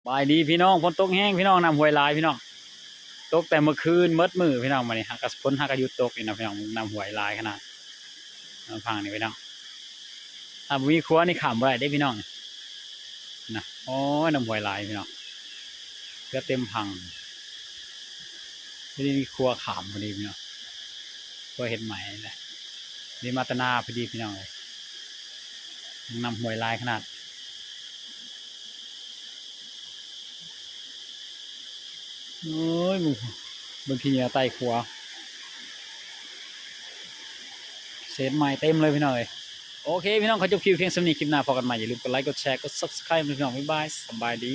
ສະບາຍດີພີ່ນ້ອງ ຝົນຕົກແຮງພີ່ນ້ອງ ນ້ຳຫ້ວຍຫຼາຍພີ່ນ້ອງ ຕົກແຕ່ເມື່ອຄືນໝົດມື້ພີ່ນ້ອງ ບາດນີ້ຫາກະ ຝົນຫາກະຢຸດຕົກນີ້ນະພີ່ນ້ອງ ນ້ຳຫ້ວຍຫຼາຍຂະໜາດ ທາງນີ້ພີ່ນ້ອງ ຖ້າບໍ່ມີຂົວນີ້ຂ້າມບໍ່ໄດ້ເດ້ພີ່ນ້ອງ ນະ ໂອ້ຍ ນ້ຳຫ້ວຍຫຼາຍພີ່ນ້ອງ ເກືອບເຕັມຝັ່ງ ພໍດີມີຂົວຂ້າມພໍດີພີ່ນ້ອງ ຂົວເຮັດໃໝ່ແຫຼະ ນີ້ມາແຕ່ນາພໍດີພີ່ນ້ອງເອີຍ ນ້ຳຫ້ວຍຫຼາຍຂະໜາດ ໂອ້ຍ ເບິ່ງ ເບິ່ງຂີ້ເຫຍື້ອໃຕ້ຂົວ ເສດໄມ້ເຕັມເລີຍພີ່ນ້ອງເອີຍ ໂອເຄພີ່ນ້ອງ ຂໍຈົບຄລິບພຽງສ່ຳນີ້ ຄລິບໜ້າພໍ້ກັນໃໝ່ ຢ່າລືມກົດໄລ ກົດແຊ ກົດ Subscribe ນະພີ່ນ້ອງ ບາຍບາຍ ສະບາຍດີ.